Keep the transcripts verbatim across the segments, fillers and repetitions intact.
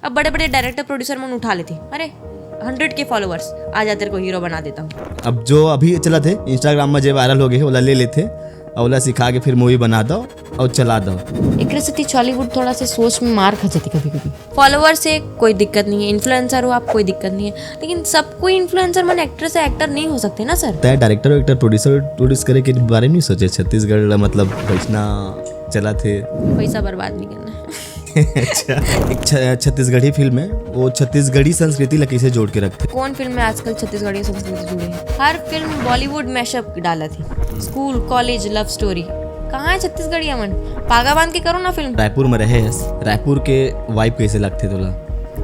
बड़े बड़े director producer मन उठा लेथे, अरे, हंड्रेड के फॉलोअर्स आ जा, तेरे को हीरो बना देता हूँ। अब जो अभी चलत हे इंस्टाग्राम में, जे वायरल हो गए हे, ओला ले लेथे और ओला सिखा के फिर मूवी बना दो और चला दो। एकरे सेती छॉलीवुड थोड़ा से सोच में मार खा जाथे कभी कभी। फॉलोअर से कोई दिक्कत नहीं है, इन्फ्लुएंसर हो आप, कोई दिक्कत नहीं है, लेकिन सब कोई इन्फ्लुएंसर मन एक्टर से एक्टर नहीं हो सकते ना सर। तय डायरेक्टर, एक्टर, प्रोड्यूसर प्रोड्यूस करे के बारे में नहीं सोचे? छत्तीसगढ़ ला मतलब वैसना चला थे। पैसा बर्बाद नहीं करना है। अच्छा, एक छ-, छत्तीसगढ़ी फिल्म है, वो छत्तीसगढ़ी संस्कृति ला कैसे जोड़ के रखते? कौन फिल्म में आजकल छत्तीसगढ़ी संस्कृति जुड़े है? हर फिल्म बॉलीवुड मैशअप डाला थी। स्कूल, कॉलेज, लव स्टोरी। कहाँ है छत्तीसगढ़िया मन? पागा बांध के करो ना फिल्म। रायपुर में रहे हस, रायपुर के वाइब कैसे लगथे तोला?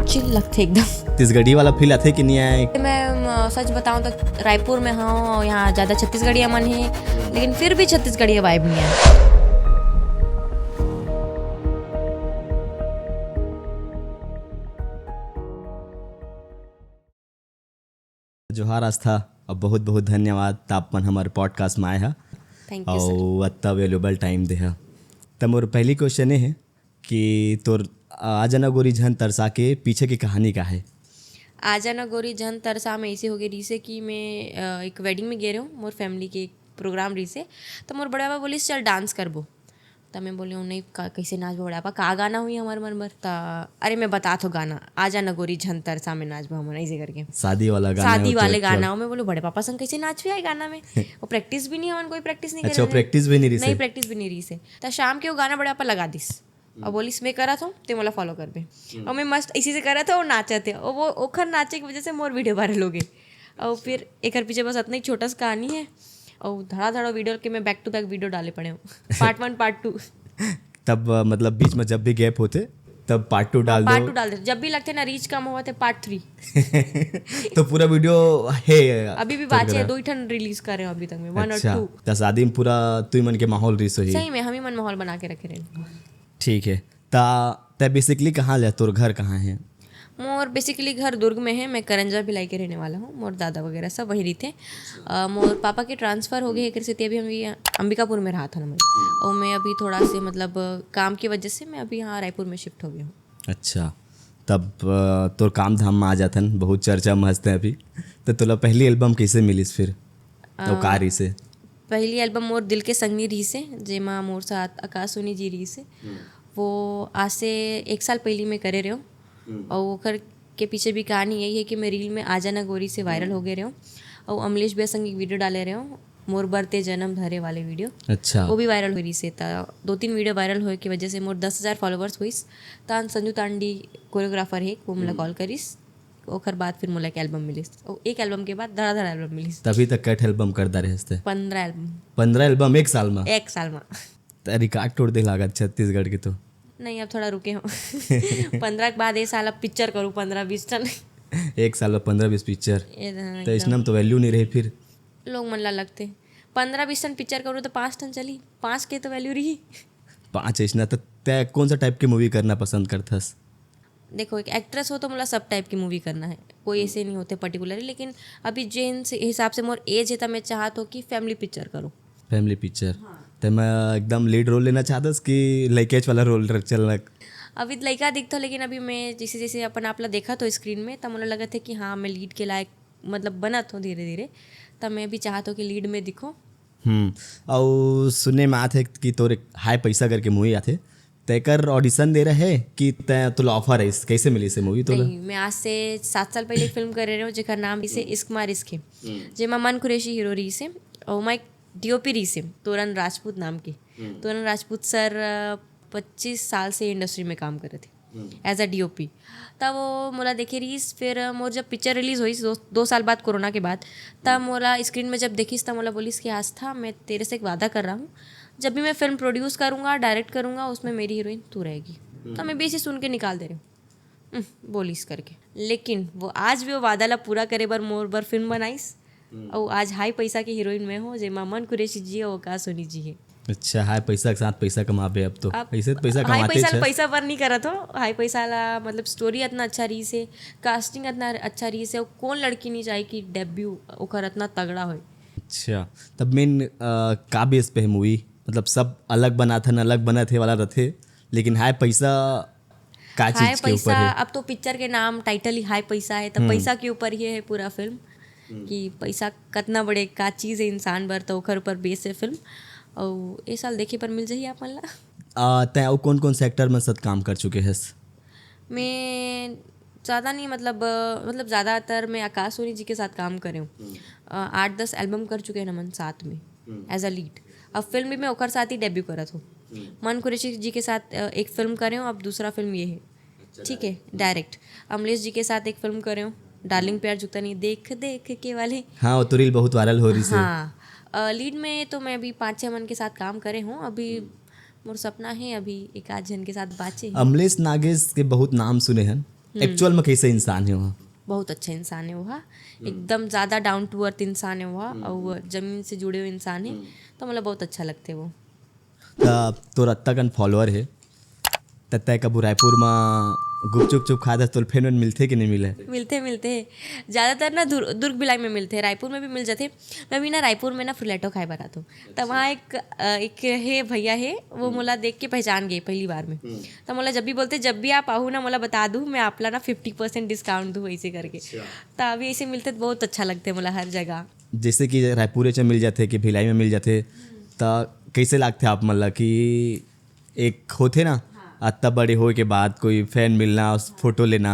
चिल लगथे एकदम। छत्तीसगढ़ी वाला फील आथे कि नहीं आए? मैं, अ, सच बताऊं तो रायपुर में हूँ, यहाँ ज्यादा छत्तीसगढ़िया मन है, लेकिन फिर भी छत्तीसगढ़िया वाइब नहीं आए। जोहार आस्था, अब बहुत बहुत धन्यवाद, त आप मन हमर पॉडकास्ट में आए हा। Thank you sir. और अत्ता वैल्यूबल टाइम दे हा। त मोर पहली क्वेश्चन ये है कि तोर आ जाना गोरी झन तरसा के पीछे की कहानी का है? आ जाना गोरी झन तरसा में ऐसे हो गए रहिसे कि मैं, अ, एक वेडिंग में गे रहे हूँ, मोर फैमिली के एक प्रोग्राम रहिसे, तो मोर बड़े पापा बोलिस, "चल डांस करबो।" त मैं बोले हूँ, "नहीं, का, कैसे नाचबो बड़े पापा, का गाना हुई हमारे मन बर?" त, "अरे मैं बतात हो गाना, आ जाना गोरी झन तरसा में नाचबो हमन," ऐसे करके। शादी वाला गाना शादी होते वाले actual। गाना हो। मैं बोलूँ, "बड़े पापा संग कैसे नाचबे आई गाना में?" वो प्रैक्टिस भी नहीं, हमन कोई प्रैक्टिस नहीं अच्छा, करे वो रहे। प्रैक्टिस भी नहीं रहिसे? नहीं, प्रैक्टिस भी नहीं रहिसे। त शाम के वो गाना बड़े पापा लगा दिस। और बोलिस, "मैं करत हूँ, ते मोला फॉलो करबे।" और मैं मस्त इसी से करत हूँ, वो नाचत है। और वो ओखर नाचे की वजह से मोर वीडियो वायरल हो गई। और फिर एकर पीछे बस इतना ही छोटा सा कहानी है। और धड़ा धड़ा वीडियो के मैं बैक टू बैक वीडियो डाले पड़े हूँ, पार्ट वन, पार्ट टू। तब, अ, मतलब बीच में जब भी गैप होते, तब पार्ट टू डाल पार्ट दो। टू डाल दे, जब भी लगते ना रीच कम हुआ थे, पार्ट थ्री। तो पूरा वीडियो है अभी भी तेरे बाचे है, करा? दो ही ठन रिलीज कर रहे हो अभी तक में, वन और अच्छा, टू। त शादी में पूरा तुई मन के माहौल रहिस होही। सही में, हम ही मन माहौल बना के रखे रहे। ठीक है, त तै बेसिकली कहाँ ले, तोर घर कहाँ है? मोर बेसिकली घर दुर्ग में है, मैं करंजा भिलाई के रहने वाला हूँ। मोर दादा वगैरह सब वहीं रहिथे। अ, मोर पापा के ट्रांसफर हो गए, एकर सेती अभी हम ये अंबिकापुर में रहा था ना मैं। और मैं अभी थोड़ा से मतलब काम की वजह से मैं अभी यहाँ रायपुर में शिफ्ट हो गया हूँ। अच्छा, तब, अ, तोर काम धाम में आ जाथन, बहुत चर्चा में हंसते हैं अभी। तो तोला पहली एल्बम कैसे मिलिस फिर? तो अ, का रहिसे? पहली एल्बम मोर दिल के संगनी रहिसे, जेमा मोर साथ आकाश सोनी जी रहिसे। वो आज से एक साल पहली मैं करे रहे हूँ। और ओकर के पीछे भी कहानी यही है कि मैं रील में आ जाना गोरी से वायरल हो गए रहे हूँ। और अमलेश भैया संग एक वीडियो डाले रहे हूँ, मोर बर ते जन्म धरे वाले वीडियो। अच्छा। वो भी वायरल हो रहिसे, त दो तीन वीडियो वायरल होए की वजह से मोर दस हजार फॉलोअर्स हुईस। तान संजू तांडी कोरियोग्राफर है, वो मोला कॉल करिस। ओकर बाद फिर मोला एक एल्बम मिलिस। ओ, एक एल्बम के बाद धड़ाधड़ एल्बम मिलिस। तभी तक कट एल्बम कर डारे हस्ते? पंद्रह एल्बम। पंद्रह एल्बम एक साल में? एक साल में। त रिकॉर्ड तोड़ दे लागत छत्तीसगढ़ के तो। नहीं, अब थोड़ा रुके हूँ। पंद्रह के बाद ये साल अब पिक्चर करूँ, पंद्रह बीस टन। एक साल में पंद्रह बीस पिक्चर। ये तो तो एकदम। इसमें तो वैल्यू नहीं रहे फिर। लोग मन ला लगते, पंद्रह बीस टन पिक्चर करूँ तो पाँच टन चली, पाँच के तो वैल्यू रही। पाँच ऐसना तो तै कौन सा टाइप के मूवी करना पसंद करथस? देखो, एक एक्ट्रेस हो तो मोला सब टाइप की मूवी करना है, कोई ऐसे नहीं होते पर्टिकुलरली, लेकिन अभी जिन से हिसाब से मोर एज है, तो मैं चाहत हो कि फैमिली पिक्चर करूँ। Family picture. हाँ। ते मैं एकदम लीड रोल लेना चाहत हस कि लइकेच वाला रोल चलना? अभी तो लइका दिखता, लेकिन अभी मैं जैसे जैसे अपन आप ला देखा तो स्क्रीन में, तब मोला लगत है कि हाँ, मैं लीड के लायक मतलब बनत हूँ धीरे धीरे, तब मैं भी चाहत हूँ कि लीड में दिखूँ। हम्म। अउ सुने में आत है कि तोर एक हाय पैसा करके मूवी आथे, तेकर ऑडिशन दे रहे कि तै, तोला ऑफर आइस, कैसे मिलिस हे मूवी तोला? नहीं, मैं आज से सात साल पहले एक फिल्म करे रहे हूँ, जेकर नाम इसे इश्क मार इश्क है, जेमा मन कुरैशी हीरो रहिस हे, और मैं डीओपी रहिस हे, तोरन राजपूत नाम के। तोरन राजपूत सर, अ, पच्चीस साल से इंडस्ट्री में काम करे थे एज अ डीओपी। तब वो मोला देखे रहिस, फिर मोर जब पिक्चर रिलीज होइस दो, दो साल बाद, कोरोना के बाद, तब मोला स्क्रीन में जब देखिस, तब मोला बोलिस कि "आस्था, मैं तेरे से एक वादा कर रहा हूँ, जब भी मैं फिल्म प्रोड्यूस करूँगा, डायरेक्ट करूँगा, उसमें मेरी हीरोइन तू रहेगी।" तो मैं भी इसे सुन के निकाल दे रही हूँ, "उम, बोलिस" करके। लेकिन वो आज भी वो वादा ला पूरा करे बर मोर बर फिल्म बनाइस। और आज हाई पैसा की हीरोइन मैं हूँ, जेमा मन कुरैशी जी और आकाश सोनी जी है। अच्छा, हाई पैसा के साथ पैसा कमाबे अब तो। अब ऐसे तो पैसा हाई कमाते पैसा ला छे। पैसा पर नहीं करत हो, हाई पैसा ला मतलब स्टोरी इतना अच्छा रहिस हे, कास्टिंग इतना अच्छा रहिस हे, कौन लड़की नहीं चाहे कि डेब्यू ओकर इतना तगड़ा होए। अच्छा, तब मेन, अ, का बेस पे है मूवी? मतलब सब अलग बनाथन, अलग बनत हे वाला रथे, लेकिन हाई पैसा का चीज हाय के ऊपर पैसा, है? अब तो पिक्चर के नाम, टाइटल ही हाय पैसा है, तो पैसा के ऊपर ही है पूरा फिल्म कि पैसा कितना बड़े का चीज़ है इंसान बर, तो ओकर ऊपर बेस है फिल्म। और ये साल देखे पर मिल जाही आप मन ला। आ, तैं अउ कौन कौन सेक्टर में साथ काम कर चुके हस? मैं ज़्यादा नहीं, मतलब अ, मतलब ज़्यादातर मैं आकाशवाणी जी के साथ काम करे हूँ। अ, आठ दस एल्बम कर चुके हैं हमन साथ में एज अ लीड। अब फिल्म भी मैं ओकर साथ ही डेब्यू करत हूँ। मन कुरैशी जी के साथ अ, एक फिल्म करे हूँ, अब दूसरा फिल्म ये है, ठीक है, डायरेक्ट। अमलेश जी के साथ एक फिल्म करे हूँ, डार्लिंग प्यार झुकता नहीं, देख देख के वाले। हाँ, वो तो रील बहुत वायरल हो रही से। हाँ, लीड में तो मैं अभी पाँच छः मन के साथ काम करे हूँ। अभी मोर सपना है अभी एक आध जन के साथ बाचे है। अमलेश नागेश के बहुत नाम सुने हन, एक्चुअल में कैसे इंसान है वहाँ? बहुत अच्छा इंसान है वो, हाँ। एकदम ज़्यादा डाउन टू अर्थ इंसान है वो, और वो जमीन से जुड़े हुए इंसान है, तो मतलब बहुत अच्छा लगते वो। त तोर अत्ता कन फॉलोअर है, त तैं कभू रायपुर में गुपचुप चुप खात हस, तोर फैन मन मिलथे कि नहीं मिले? मिलथे, मिलथे। ज़्यादातर ना दुर-, दुर्ग भिलाई में मिलथे, रायपुर में भी मिल जाथे। मैं भी ना रायपुर में ना फुलेटो खाए बर आथों, त वहाँ एक अ, एक हे भैया हे, वो मोला देख के पहचान गए पहली बार में। त मोला जब भी बोलथे, "जब भी आप आहू ना, मोला बता दू, मैं आपला ना फिफ्टी परसेंट डिस्काउंट दूँ," ऐसे करके। त अभी ऐसे मिलथे त बहुत अच्छा लगथे मोला हर जगह। जैसे कि रायपुर च मिल जाथे कि भिलाई में मिल जाथे, त कैसे लागथे आप मन ला कि एक होथे ना, अत्ता बड़े होए के बाद कोई फैन मिलना, फोटो लेना?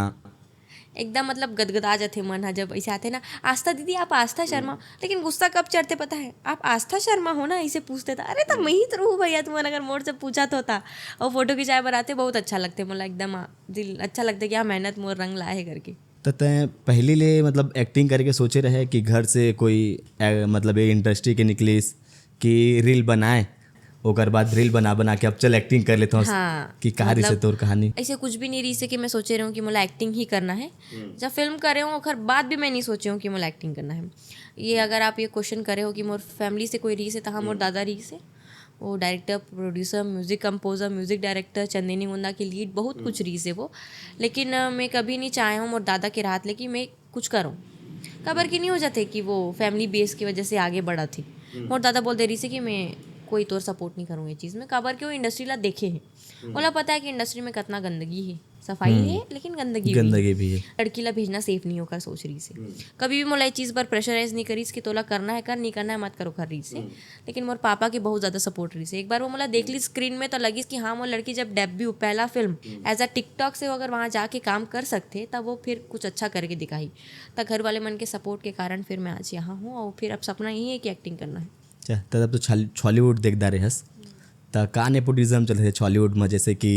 एकदम मतलब गदगदा जाथे मन ह जब ऐसे आथे ना, "आस्था दीदी, आप आस्था शर्मा हो?" लेकिन गुस्सा कब चढ़थे पता है? "आप आस्था शर्मा हो ना?" ऐसे पूछथे त, "अरे त मैं ही तो रहूँ भैया, तुमन अगर मोर से पूछत होता।" और फोटो खिंचाए बर आथे, बहुत अच्छा लगथे मोला, एकदम आ, दिल अच्छा लगथे कि हाँ, मेहनत मोर रंग लाए है करके। त तैं पहली ले मतलब एक्टिंग करके सोचे रहे कि घर से कोई ए, मतलब ये इंडस्ट्री के निकलिस कि रील बनाए, ओकर बाद रील बना बना के अब चल एक्टिंग कर लेता हूँ हाँ, कि कहा रही से मतलब तोर कहानी? ऐसे कुछ भी नहीं रही से कि मैं सोचे रहूँ कि मोला एक्टिंग ही करना है। जब फिल्म करे हूँ ओकर बाद भी मैं नहीं सोचे हूँ कि मोला एक्टिंग करना है। ये अगर आप ये क्वेश्चन करे हो कि मोर फैमिली से कोई रही से, तो हाँ, मोर दादा रही से। वो director, producer, music composer, music director, चंदेनी मुंदा के लीड, बहुत कुछ रही से वो। लेकिन अ, मैं कभी नहीं चाहे हूँ मोर दादा के राहत ले कि मैं कुछ करूँ। काबर कि नहीं हो जाते कि वो फैमिली बेस की वजह से आगे बढ़त ही। मोर दादा बोल दे रही से कि मैं कोई तोर सपोर्ट नहीं करूँ ये चीज़ में, काबर कि वो इंडस्ट्री ला देखे है। ओला पता है कि इंडस्ट्री में कितना गंदगी है, सफाई है लेकिन गंदगी भी है। गंदगी भी है। लड़की ला भेजना सेफ नहीं होकर सोच रही से। कभी भी मोला ये चीज़ पर प्रेशराइज नहीं करीस कि तोला करना है कर, नहीं करना है मत करो कर रही से। लेकिन मोर पापा के बहुत ज़्यादा सपोर्ट रही से। एक बार वो मोला देख ली स्क्रीन में तो लगी कि हाँ, मोर लड़की जब डेब्यू पहला फिल्म एज अ टिकटॉक से वो अगर वहाँ जाके काम कर सकते त वो फिर कुछ अच्छा करके दिखाई। त घर वाले मन के सपोर्ट के कारण फिर मैं आज यहाँ हूँ और फिर अब सपना यही है कि एक्टिंग करना है। अच्छा, त तब तो छॉली-, छॉलीवुड देखदा रहे हस, त का नेपोटिज्म चलत हे छॉलीवुड में, जैसे कि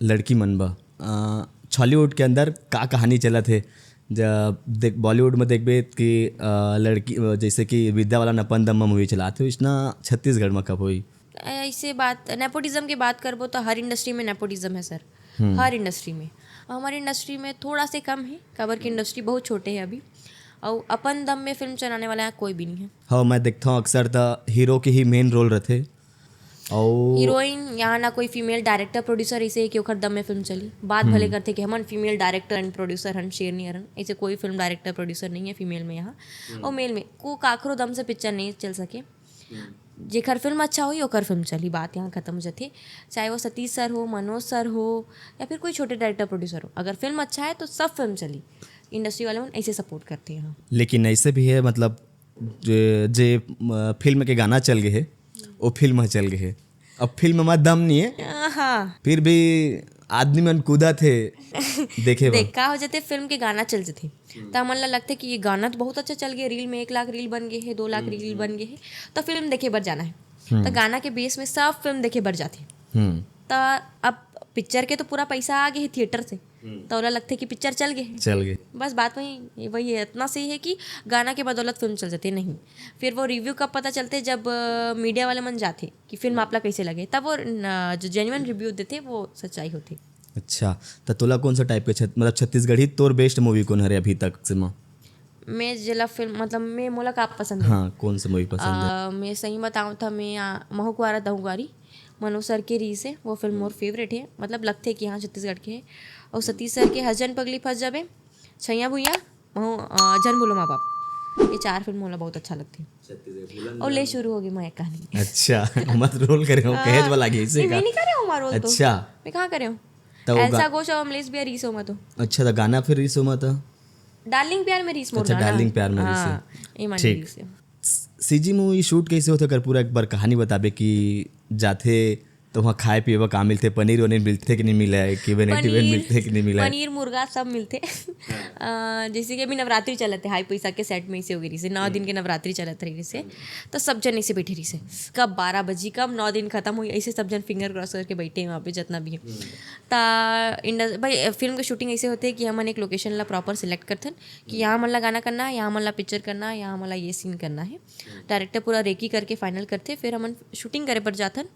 लड़की मन बा, अ, छॉलीवुड के अंदर का कहानी चलत हे? जब देख, बॉलीवुड में देखबे कि अ, लड़की अ, जैसे कि विद्या बालन अपन दम में मूवी चलात हे, इसना छत्तीसगढ़ में कब होई? ऐसे बात, नेपोटिज्म की बात करबो तो हर इंडस्ट्री में नेपोटिज्म है सर, हर इंडस्ट्री में। और हमारी इंडस्ट्री में थोड़ा से कम है, काबर की इंडस्ट्री बहुत छोटे है अभी। और अपन दम में फिल्म चलाने वाला यहाँ कोई भी नहीं है। हाँ, मैं देखता हूँ अक्सर त हीरो के ही मेन रोल रहते। और हीरोइन यहाँ ना कोई फीमेल डायरेक्टर प्रोड्यूसर ऐसे है कि ओकर दम में फिल्म चली। बात भले करते कि हमन फीमेल डायरेक्टर एंड प्रोड्यूसर हन, शेरनी हरन, ऐसे कोई फिल्म डायरेक्टर प्रोड्यूसर नहीं है फीमेल में यहाँ। और मेल में को काकरो दम से पिक्चर नहीं चल सके। जेकर फिल्म अच्छा होई ओकर फिल्म चली, बात यहाँ खत्म हो जाती। चाहे वो सतीश सर हो, मनोज सर हो, या फिर कोई छोटे डायरेक्टर प्रोड्यूसर हो, अगर फिल्म अच्छा है तो सब फिल्म चली। इंडस्ट्री वाले मन ऐसे सपोर्ट करते हैं। लेकिन ऐसे भी है, मतलब जे, जे अ, फिल्म के गाना चल गए है, वो फिल्म में चल गए है। अब फिल्म में दम नहीं है, हाँ, फिर भी आदमी मन कूदत हे देखे बर। देख का हो जाते, फिल्म के गाना चल जाते त हमन ला लगते कि ये गाना तो बहुत अच्छा चल गया, रील में एक लाख रील बन गए है, दो लाख रील बन गए है, तो फिल्म देखे बर जाना है। तो गाना के बेस में सब फिल्म देखे बर जाते। हम्म। त अब पिक्चर के तो पूरा पैसा आ गए है थिएटर से, तो ओला लगते कि पिक्चर चल गए है। चल गए। बस बात वही, ये वही है, इतना सही है कि गाना के बदौलत फिल्म चल जाते नहीं। फिर वो रिव्यू कब पता चलते, जब मीडिया वाले मन जाते कि फिल्म आपला कैसे लगे, तब वो न, जो जेन्युइन रिव्यू देते वो सच्चाई होती। अच्छा, त तोला कौन सा टाइप के छत-, मतलब छत्तीसगढ़ी तोर बेस्ट मूवी कौन हरे अभी तक से माँ? मैं जेला फिल्म, मतलब मैं, मोला का पसंद है? हाँ, कौन सा मूवी पसंद है? आ, मैं सही बताऊँ था, मैं आ, महू कुंवारा तहू कुंवारी, मनोज सर के रही से, वो फिल्म मोर फेवरेट है। मतलब लगते कि हाँ छत्तीसगढ़ के है। और सतीश सर के हस झन पगली फंस जाबे, छैया भुइया, महू, आ, झन बोलो माँ बाप, ये चार फिल्म मोला बहुत अच्छा लगते। और ले शुरू होगी मैं कहानी। अच्छा, मत रोल करे हो, कहे वाला लागे इसे नहीं, का। मैं नहीं करे हूँ रोल तो। अच्छा। मैं कहाँ करे हूँ? त वो एल्सा गा- घोष और अमलेश भी रहिस ओमा तो। अच्छा, त गाना फिर रहिस ओमा त? डार्लिंग प्यार में रहिस मोर अच्छा, गाना। डार्लिंग प्यार में रहिस हे। हाँ, ये मान ठीक। रहिस हे। सीजी मूवी शूट कैसे होथे, अगर पूरा एक बार कहानी बताबे कि जाथे तो वहाँ खाए पिए बर का मिलथे, पनीर वनीर मिलथे कि नहीं मिले, कि वेनेटी वेन पनीर, मिलथे कि नहीं मिले? पनीर मुर्गा सब मिलथे। अ, जैसे कि अभी नवरात्रि चलत हे, हाई पैसा के सेट में ऐसे हो गई रहिस हे, नौ दिन के नवरात्रि चलत रहिस हे, तो सब जन ऐसे बैठे रहिस हे, कब बारह बजी, कब नौ दिन खत्म होई, ऐसे सब जन फिंगर क्रॉस करके बैठे हैं वहाँ पे जितना भी है। ता इंडस भाई, फिल्म के शूटिंग ऐसे होथे कि हमन एक लोकेशन ला प्रॉपर सिलेक्ट करथन कि यहाँ हमन ला गाना करना है, यहाँ हमन ला पिक्चर करना है, यहाँ हमन ला ये सीन करना है। डायरेक्टर पूरा रेकी करके फाइनल करथे, फिर हमन शूटिंग करे बर जाथन।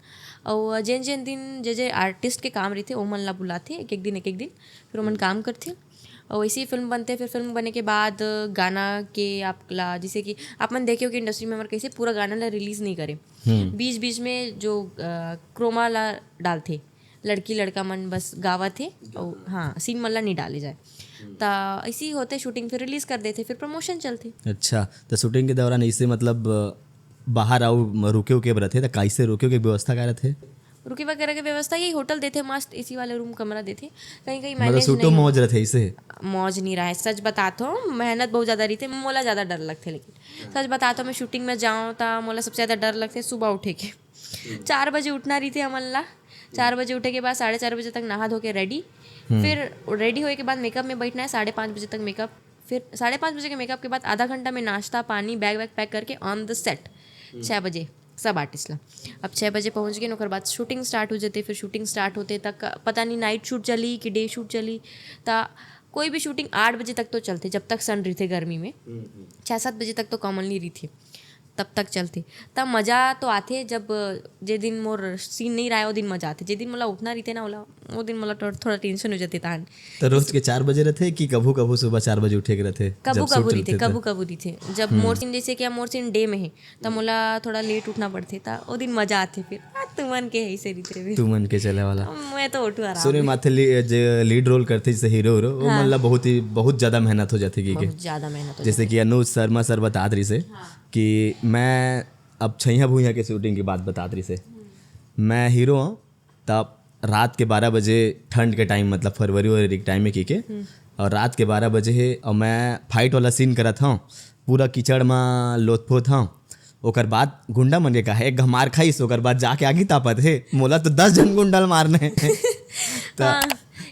और जेन जेन दिन जे जे आर्टिस्ट के काम रहिथे, ओमन ला बुलाथे एक एक दिन, एक एक दिन, फिर ओमन काम करथे। और वैसे ही फिल्म बनथे। फिर फिल्म बने के बाद गाना के आप ला, जैसे कि आप मन देखे हो कि इंडस्ट्री में हमर कैसे पूरा गाना ला रिलीज नहीं करे, बीच बीच में जो क्रोमा ला डालथे, लड़की लड़का मन बस गावत हे, अउ हाँ, सीन मन ला नहीं डाले जाए। त ऐसे ही होथे, शूटिंग फिर रिलीज कर देथे, फिर प्रमोशन चलथे। अच्छा, त शूटिंग के दौरान ऐसे मतलब, अ, बाहर आओ, म-, रुके उके बर रथे, त कैसे रुके उके व्यवस्था का रथे? रुके वगैरह के व्यवस्था यही होटल देथे, मस्त एसी वाले रूम कमरा देथे। कहीं कहीं मतलब मैनेज सूटो नहीं मौज रथे ऐसे? मौज नहीं रहा है, सच बतात हो, मेहनत बहुत ज्यादा रहिथे, मोला ज्यादा डर लगथे। लेकिन सच बतात हो, मैं शूटिंग में जाऊँ त मोला सबसे ज्यादा डर लगथे सुबह उठे के। चार बजे उठना रहिथे हमन ला। चार बजे उठे के बाद साढ़े चार बजे तक नहा धो के रेडी। फिर रेडी होए के बाद मेकअप में बैठना है साढ़े पाँच बजे तक मेकअप। फिर साढ़े पाँच बजे के मेकअप के बाद आधा घंटा में नाश्ता पानी, बैग वैग पैक करके ऑन द सेट छः बजे सब आर्टिस्ट ला। अब छः बजे पहुँच गए, ओकर बाद शूटिंग स्टार्ट हो जाते। फिर शूटिंग स्टार्ट होते तक पता नहीं नाइट शूट चली कि डे शूट चली। त कोई भी शूटिंग आठ बजे तक तो चलते, जब तक सन रहिथे गर्मी में। छः सात बजे तक तो कॉमनली रहिथे, तब तक चलथे। तब मजा तो आथे, जब जे दिन मोर सीन नहीं रहे, वो दिन मजा आथे। जे दिन मोला उठना रहिथे ना, ओला, वो दिन मोला थोड़ा, थोड़ा टेंशन हो जाथे तान। तो रोज के चार बजे रथे कि कभू कभू सुबह चार बजे उठे के रथे, कभू जब शूट कभू रहिथे, चलथे त? कभू कभू रहिथे। जब मोर सीन, जैसे कि मोर सीन डे में है, त मोला थोड़ा लेट उठना पड़थे, त वो दिन मजा आथे। फिर हाँ, तुमन के ऐसे रहिथे फिर। तुमन के चले वाला। मैं तो उठू आराम सुने में। माथे ली-, जे लीड रोल करथे जैसे हीरो हीरो, वो हाँ। मन ला बहुत ही, बहुत ज्यादा मेहनत हो जाथे कि के। बहुत ज्यादा मेहनत हो जैसे जाथे। कि अनुज शर्मा सर बतात रहिस हे हाँ। कि मैं अब छैया भुइया के शूटिंग की बात बतात रहिस हे। मैं हीरो हूँ, तब रात के बारह बजे, ठंड के टाइम, मतलब फरवरी वरवरी के टाइम में की के, और रात के बारह बजे है और मैं फाइट वाला सीन करत हूँ, पूरा कीचड़ में लोथपोथ हूँ। ओकर बाद गुंडा मन के कहे एक घमार खाइस, ओकर बाद जाके आगी तापत है, मोला तो दस जन गुंडा ल मारना है। त हाँ,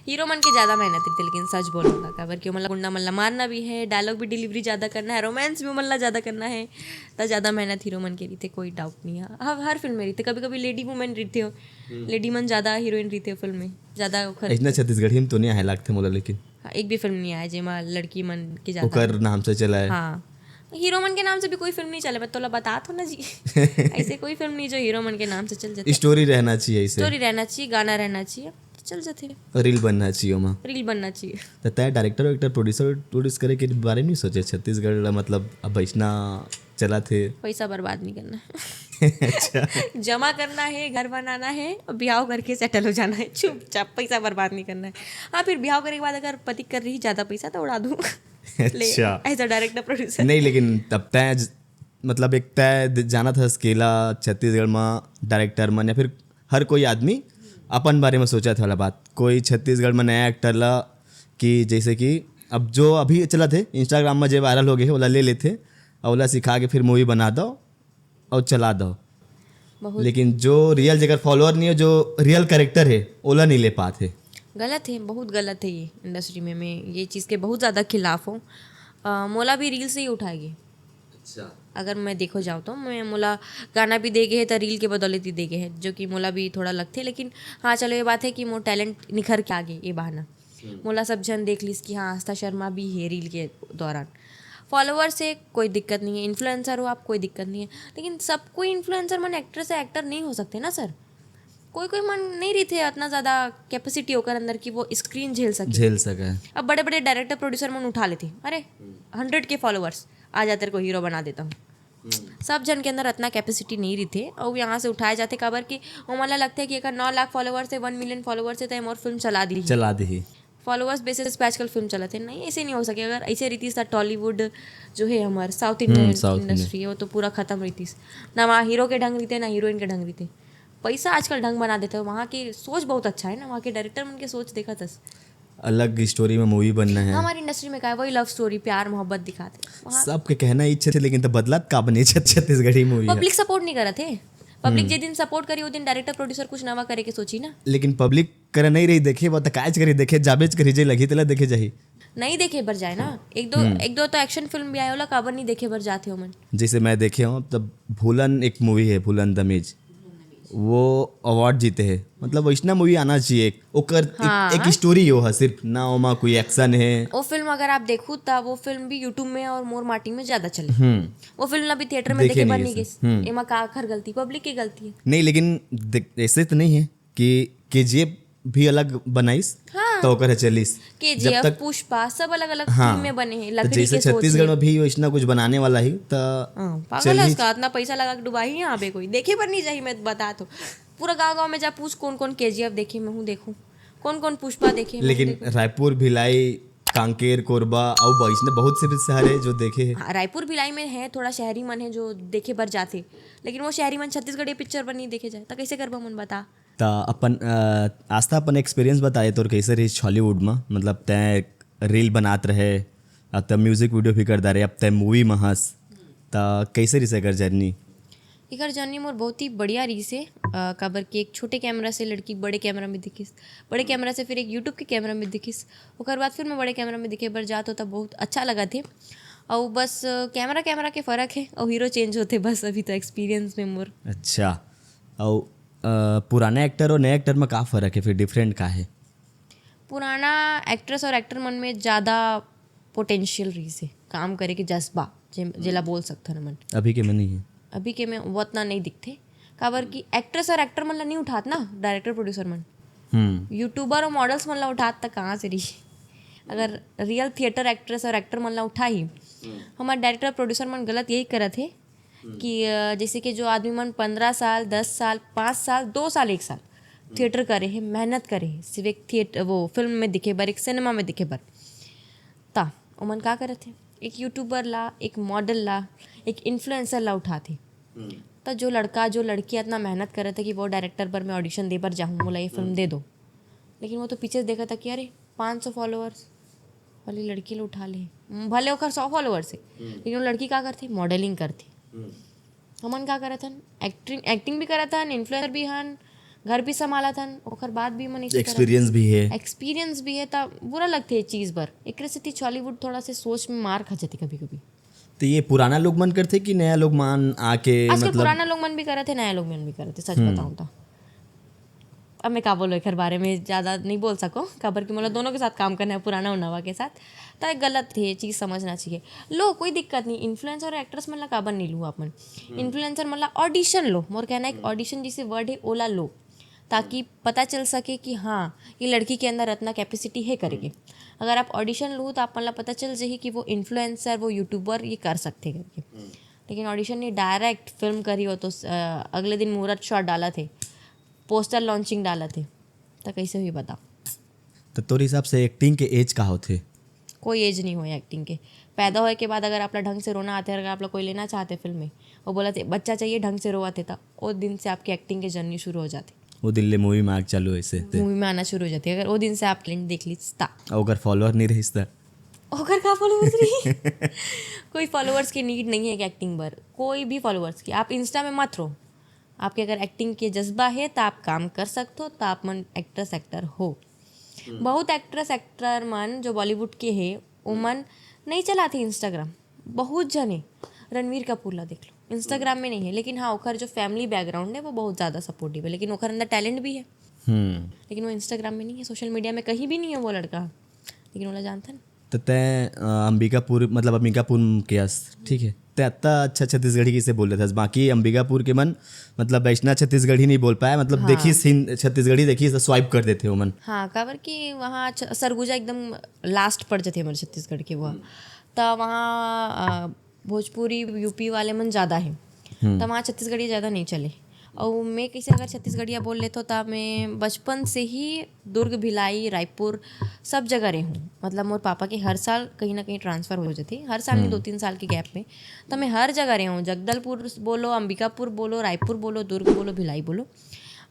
हीरो मन के ज्यादा मेहनत रहिथे, लेकिन सच बोलूंगा, काबर कि ओमन ला गुंडा मन ला मारना भी है, डायलॉग भी डिलीवरी ज्यादा करना है, रोमांस भी ओमन ला ज्यादा करना है, त ज्यादा मेहनत हीरो मन के रहिथे, कोई डाउट नहीं है। हर, हर फिल्म में रहिथे, कभी कभी लेडी वुमेन रहिथे हो, लेडी मन ज्यादा हीरोइन रहिथे हो फिल्म में, ज्यादा ओखर इतना छत्तीसगढ़ी में तो नहीं आए लागथे मोला, लेकिन हाँ, एक भी फिल्म नहीं आया जेमा लड़की मन के ज्यादा ओकर नाम से चला है। हाँ, हीरो मन के नाम से भी कोई फिल्म नहीं चले, मैं तोला बतात हो ना जी। ऐसे कोई फिल्म नहीं जो हीरो मन के नाम से चल जाथे। स्टोरी रहना चाहिए ऐसे। स्टोरी रहना चाहिए, गाना रहना चाहिए, तो चल जाथे। रील बनना चाहिए ओमा। रील बनना चाहिए। त तय डायरेक्टर वायरेक्टर, प्रोड्यूसर, प्रोड्यूस करे के बारे में नहीं सोचे? छत्तीसगढ़ ला, मतलब, अब ऐसना चला थे। पैसा बर्बाद नहीं करना है। अच्छा। जमा करना है, घर बनाना है, ब्याह करके सेटल हो जाना है, चुपचाप, पैसा बर्बाद नहीं करना है। हाँ, फिर ब्याह करे के बाद अगर पति कर रही ज्यादा पैसा तो उड़ा दूँ। अच्छा। As a director producer. नहीं, लेकिन तब तय ज-, मतलब, एक तय द-, जानत हस अकेला छत्तीसगढ़ में डायरेक्टर मन या फिर हर कोई आदमी अपन बारे में सोचत वाला बात। कोई छत्तीसगढ़ में नया एक्टर ला कि जैसे कि अब जो अभी चलत हे Instagram में, जे वायरल हो गए हे, ओला ले लेथे और ओला सिखा के फिर मूवी बना दो और चला दो। बहुत लेकिन जो रियल, जेकर फॉलोअर नहीं हो, जो रियल कैरेक्टर है, ओला नहीं ले पात हे। गलत है, बहुत गलत है ये इंडस्ट्री में। मैं ये चीज़ के बहुत ज़्यादा खिलाफ हूँ। अ, मोला भी रील से ही उठाएगी। अच्छा। अगर मैं देखो जाऊँ तो मैं, मोला गाना भी दे गए है तो रील के बदौलत ही दे गए है, जो कि मोला भी थोड़ा लगथे। लेकिन हाँ, चलो, ये बात है कि मोर टैलेंट निखर के आ गए ये बहाना। मोला सब झन देख लिस कि हाँ, आस्था शर्मा भी है रील के दौरान। फॉलोअर से कोई दिक्कत नहीं है, इन्फ्लुएंसर हो आप, कोई दिक्कत नहीं है, लेकिन सब कोई इन्फ्लुएंसर मन एक्टर से एक्टर नहीं हो सकते ना सर। कोई कोई मन नहीं रहिथे इतना ज़्यादा कैपेसिटी ओकर अंदर कि वो स्क्रीन झेल सके। झेल सके। अब बड़े बड़े डायरेक्टर प्रोड्यूसर मन उठा लेथे, अरे, हंड्रेड के फॉलोअर्स आ जा, तेरे को हीरो बना देता हूँ। सब झन के अंदर इतना कैपेसिटी नहीं रहिथे, और यहाँ से उठाए जाथे, काबर कि ओमन ला लगथे कि एकर नौ लाख फॉलोअर्स है, वन मिलियन फॉलोअर्स है, तो ये मोर फिल्म चला दी। चला दी। फॉलोअर्स बेसिस पे आजकल फिल्म चलत है, नहीं, ऐसे नहीं हो सके। अगर ऐसे रहितिस त टॉलीवुड जो है हमार साउथ हम्म, इंडियन साउथ इंडियन। इंडस्ट्री है, वो तो पूरा खत्म रहितिस। ना वहाँ हीरो के ढंग रहिथे, ना हीरोइन के ढंग रहिथे। पैसा आजकल ढंग बना देथे। वहाँ के सोच बहुत अच्छा है ना, वहाँ के डायरेक्टर मन के सोच देखत हस। अलग स्टोरी में मूवी बनना है। हमारी इंडस्ट्री में का है, वही लव स्टोरी, प्यार मोहब्बत दिखाते हैं वहाँ। सबके कहना इच्छा थे, लेकिन तो बदलात का बने छत छत्तीसगढ़ी मूवी है। पब्लिक सपोर्ट नहीं करत है। पब्लिक जे दिन सपोर्ट करी, वो दिन डायरेक्टर प्रोड्यूसर कुछ नवा करे के सोची ना। लेकिन पब्लिक करे नहीं रही, देखे बात काज करी, देखे जाबेज करी, जे लगी तेला देखे जाही। नहीं देखे बर जाए ना। एक दो एक दो तो एक्शन फिल्म भी आए, ओला काबर नहीं देखे बर जाते हो मन। जैसे मैं देखे हूँ, तब भूलन एक मूवी है, भूलन दमेज, वो अवार्ड जीते हैं। मतलब वैसना मूवी आना चाहिए। ओकर एक, हाँ। एक स्टोरी हो है सिर्फ ना, ओमा कोई एक्शन है। वो फिल्म अगर आप देखू, त वो फिल्म भी यूट्यूब में और मोर माटी में ज्यादा चले। हम्म। वो फिल्म अभी थिएटर में देखे देखे बर नहीं नहीं है गई। सब। हम्म। एमा का आखर गलती, पब्लिक की गलती है। नहीं, लेकिन देख, ऐसे तो नहीं है कि केजीएफ भी अलग बनाइस हाँ। तो ओकर चलिस। केजीएफ, जब तक पुष्पा, सब अलग अलग हाँ। थीम में बने हैं, तो लकड़ी जैसे के सोच छत्तीसगढ़ है। में भी वैसना कुछ बनाने वाला ही तो हाँ, पागल चलिए। है उसका, इतना पैसा लगा के डुबाही यहाँ पे कोई देखे पर नहीं जाही। मैं बता तो, पूरा गांव गांव में जा पूछ, कौन कौन केजीएफ देखे मैं हूँ, देखूँ कौन कौन पुष्पा देखे मैं हूँ, लेकिन देखूँ। रायपुर, भिलाई, कांकेर, कोरबा और वैसने बहुत से भी शहर है जो देखे हैं। हाँ, रायपुर भिलाई में है, थोड़ा शहरी मन है जो देखे बर जाते, लेकिन वो शहरी मन छत्तीसगढ़ी पिक्चर पर नहीं देखे जाए तो कैसे करबा मन बता। त अपन अ, आस्था अपन एक्सपीरियंस बताए तोर कैसे रही हॉलीवुड में, मतलब तैं रील बनात रहे, अब तैं म्यूजिक वीडियो भी कर डारे, अब तैं मूवी में हस, त कैसे रही एकर जर्नी? एकर जर्नी मोर बहुत ही बढ़िया रहिस हे, अ, काबर कि एक छोटे कैमरा से लड़की बड़े कैमरा में दिखिस, बड़े कैमरा से फिर एक यूट्यूब के कैमरा में दिखिस, ओकर बाद फिर मैं बड़े कैमरा में दिखे बर जात हो, तब बहुत अच्छा लगत हे। अउ बस, अ, कैमरा, कैमरा के फर्क हे, अउ हीरो चेंज होथे बस, अभी तो एक्सपीरियंस में मोर। अच्छा, और अ, पुराने एक्टर और नए एक्टर में का फर्क है, फिर डिफरेंट का है? पुराना एक्ट्रेस और एक्टर मन में ज़्यादा पोटेंशियल रहिस हे, काम करे के जज्बा, जे-, जेला बोल सकथन हमन। अभी के में नहीं है। अभी के में वो उतना नहीं दिखथे, काबर कि एक्ट्रेस और एक्टर मन ला नहीं उठात ना, डायरेक्टर प्रोड्यूसर मन। हम्म। यूट्यूबर और मॉडल्स मन ला उठात त कहाँ से रही? अगर रियल थिएटर एक्ट्रेस और एक्टर मन ला उठाही, हमारे डायरेक्टर प्रोड्यूसर मन गलत यही करत हे कि, अ, जैसे कि जो आदमी मन पंद्रह साल, दस साल, पाँच साल, दो साल, एक साल थिएटर करे हे, मेहनत करे हे, सिर्फ एक थिएटर, वो फिल्म में दिखे बर, एक सिनेमा में दिखे बर, ता ओमन का करत हे? एक यूट्यूबर ला, एक मॉडल ला, एक इन्फ्लुएंसर ला उठात हे। त जो लड़का, जो लड़की इतना मेहनत करत हे कि वो डायरेक्टर बर मैं ऑडिशन दे बर जाहूँ, मोला ये फिल्म दे दो, लेकिन वो तो पीछे से देखत हे कि अरे, पाँच सौ फॉलोअर्स वाली लड़की ला उठा ले, भले ओकर सौ फॉलोअर्स हे, लेकिन वो लड़की का करथे? मॉडलिंग करथे। हमन का करत हन? एक्टिंग, एक्टिंग भी करत हन, इन्फ्लुएंसर भी हन, घर भी संभालत हन, ओकर बाद भी मन ऐसे करत एक्सपीरियंस भी है। एक्सपीरियंस भी है, त बुरा लगथे ये चीज बर। एकरे सेती छॉलीवुड थोड़ा से सोच में मार खा जाथे कभी कभी। तो ये पुराना लोग मन करथे कि नया लोग मन आके, आजकल मतलब पुराना लोग मन भी करत हे, नया लोग मन भी करत हे, सच बताऊं तो। अब मैं का बोलूं, एकर बारे में ज्यादा नहीं बोल सको, काबर कि मोला दोनों के साथ काम करना है, पुराना और नवा के साथ। त गलत हे, ये चीज समझना चाहिए। लो, कोई दिक्कत नहीं, इन्फ्लुएंसर और एक्ट्रेस मन ला काबर नहीं लू आप मन? इन्फ्लुएंसर मन ला ऑडिशन लो, मोर कहना एक ऑडिशन जैसे वर्ड है, ओला लो, ताकि पता चल सके कि हाँ, ये लड़की के अंदर इतना कैपेसिटी है करके। अगर आप ऑडिशन लू तो आप मन ला पता चल जाही कि वो इन्फ्लुएंसर, वो यूट्यूबर ये कर सकथे करके। लेकिन ऑडिशन नहीं, डायरेक्ट फिल्म करी हो तो, अ, अगले दिन मुहूर्त शॉट डालत हे, पोस्टर लॉन्चिंग डालत हे, त कैसे हुई बताओ? तो तोर हिसाब से एक्टिंग के एज का होथे? कोई एज नहीं होय एक्टिंग के। पैदा होए के बाद अगर आप ला ढंग से रोना आथे, अगर आप ला कोई लेना चाहते फिल्म में, वो बोलत हे बच्चा चाहिए ढंग से रोवत हे, त ओ दिन से आपकी एक्टिंग के जर्नी शुरू हो जाथे। वो दिन ले मूवी में आग चालू ऐसे थे। मूवी में आना शुरू हो जाथे अगर ओ दिन से आप टैलेंट देख लीस ता। अगर फॉलोअर नहीं रहिस त? ओकर का फॉलोअर्स रही? कोई फॉलोअर्स की नीड नहीं है एक्टिंग बर, कोई भी फॉलोअर्स की। आप इंस्टा में मत रो, आपके अगर एक्टिंग के जज्बा है त आप काम कर सकते हो, त आप मन एक्ट्रेस एक्टर हो। बहुत एक्ट्रेस एक्टर मन जो बॉलीवुड के हे, ओमन नहीं चलाते इंस्टाग्राम। बहुत जने, रणवीर कपूर ला देख लो, इंस्टाग्राम में नहीं है, लेकिन हाँ, ओकर जो फैमिली बैकग्राउंड है वो बहुत ज्यादा सपोर्टिव है, लेकिन ओकर अंदर टैलेंट भी है, हम्म। लेकिन वो इंस्टाग्राम में नहीं है, सोशल मीडिया में कहीं भी नहीं है वो लड़का, लेकिन ओला जानथन। तो तैं अ, अंबिकापुर, मतलब अंबिकापुर के अस, ठीक है, तैं इतना अच्छा छत्तीसगढ़ी किसे बोल लेथस, बाकी अंबिकापुर के मन, मतलब वैसना छत्तीसगढ़ी नहीं बोल पाए, मतलब हाँ। देखिस हिंद छत्तीसगढ़ी देखिस तो स्वाइप कर देथे ओमन। हाँ, काबर कि वहाँ छ-, सरगुजा एकदम लास्ट पड़ जाथे हमर छत्तीसगढ़ के वो। त वहाँ, अ, भोजपुरी यूपी वाले मन ज्यादा हे, त वहाँ छत्तीसगढ़िया ज्यादा नहीं चले। अउ मैं कैसे अगर छत्तीसगढ़िया बोल लेथो, त मैं बचपन से ही दुर्ग, भिलाई, रायपुर सब जगह रहे हूँ। मतलब मोर पापा के हर साल कहीं ना कहीं ट्रांसफर हो जाथे, हर साल नहीं, दो तीन साल के गैप में। त मैं हर जगह रहे हूँ, जगदलपुर बोलो, अंबिकापुर बोलो, रायपुर बोलो, दुर्ग बोलो, भिलाई बोलो।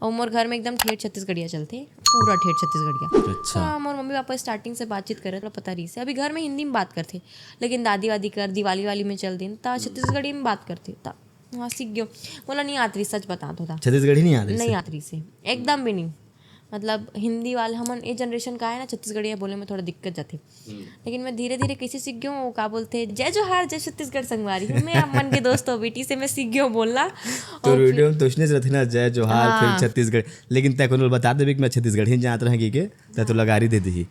अउ मोर घर में एकदम ठेठ छत्तीसगढ़िया चलथे, पूरा ठेठ छत्तीसगढ़िया। अच्छा। हाँ, मोर मम्मी पापा स्टार्टिंग से बातचीत करे, तो पता रहिस हे। अभी घर में हिंदी में बात करथे, लेकिन दादी वादी कर, दिवाली वाली में चल दिन, त छत्तीसगढ़ी में बात करथे, त वहाँ सीख गयो। मोला नहीं आत रहिस, सच बता तो था। छत्तीसगढ़ी नहीं आत रहिस? नहीं आत रहिस हे, एकदम भी नहीं। मतलब हिंदी वाले, हमन ए जनरेशन का है ना, छत्तीसगढ़िया बोले में थोड़ा दिक्कत जाथे। लेकिन मैं धीरे धीरे कैसे सीख गयो हूँ, वो का बोलथे, "जय जोहार, जय छत्तीसगढ़ संगवारी हो, मैं आप मन के दोस्त हो बेटी" से मैं सीख गयो हूँ बोलना। तो वीडियो में तो उसने रहते ना, "जय जोहार, हाँ। फिर छत्तीसगढ़।" लेकिन तै कोनो ल बता देबे कि मैं छत्तीसगढ़ी जानत रहे कि के, तै तो लगा रही दे दी।